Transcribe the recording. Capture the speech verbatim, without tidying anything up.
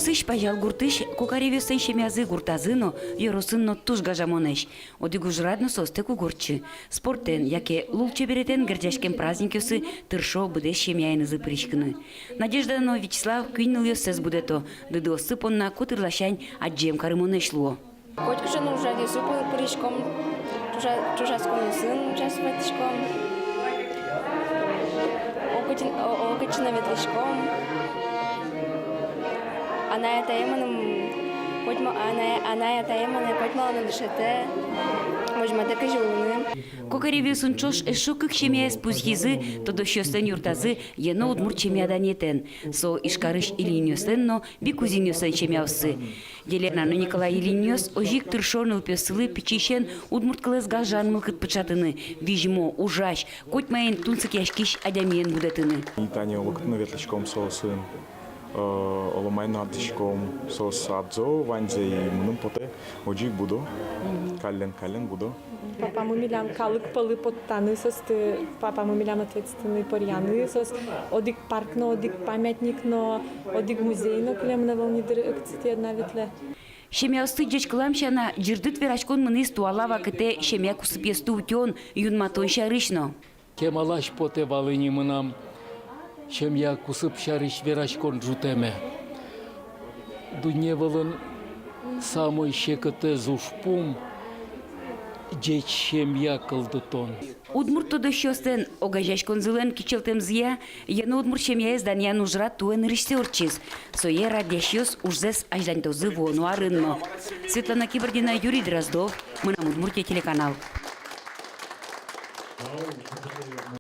Сыӵе Пазял гуртысь Кокаревъёслэн семьязы гуртазы но, ёросын но туж гажамонэсь. Одӥг ужрад но соостэк уг ортчы. Спортэн яке лулчеберетэн герӟаськем праздникъёсы тыршо быдэс семьяенызы пыриськыны. Надежда но Вячеслав куинь нылъёссэс будэто, дыдыоссы понна котырласянь адӟем карымонэсь луо. Котькыӵе но ужрадъёсы пы-, пыриськом, ӵужа-, ӵужаськонъёсын участвоватьтӥськом, огкытчы-, о-, огкытчы но ветлӥськом. Анай-атае мыным котьма-, анай-, анай-атае монэ котьмало но дышетэ, возьматэ, кызьы улыны. Кокаревъёсын ӵош эшшо кык семьяез пусйизы тодосчиослэн юртазы Ено удмурт семья данэтэн. Со Ижкарысь Ильинъёслэн но Бикузинъёслэн семьяоссы. Елена но Николай Ильинъёс озьы ик тыршо нылпиоссылы пичиысен удмурт кылэз гажан мылкыд пыӵатыны, визьмо, ужась, котьмаин тунсыкъяськись адямиен будэтыны. Тани олокытын но ветлӥськом соосын, э, оло мае но адӟиськом, соос адӟо ваньзэ, и мыным потэ, озьы ик будо. Каллен, каллен будо. Папамы милям калык пӧлы поттаны, соосты, папамы милям ответственный, пӧръяны, соос одӥг парк но, одӥг памятник но, одӥг музей но кылем но ӧвӧл ни дыр, ӧкытсэтӥ одна ветлэ. Семьяосты ӟечкылам сяна, ӟырдыт вераськон мынӥз туала вакытэ семья кусыпъёсты утён, юнматон сярысь но. Кемалась потэ вал ини мынам семья кусып сярысь вераськон ӝутэме. Дунне вылын самой секытэз ужпум — ӟеч семья кылдытон. Удмурт тодосчиослэн огазеяськонзылэн кичӧлтэмзыя Ено удмурт семьяез данъян ужрад туэ нырысьсэ ортчиз. Сое радъясьёс ужзэс азьланьтозы вуоно арын но. Светлана Кибардина, Юрий Дроздов, «Мынам Удмуртие» телеканал.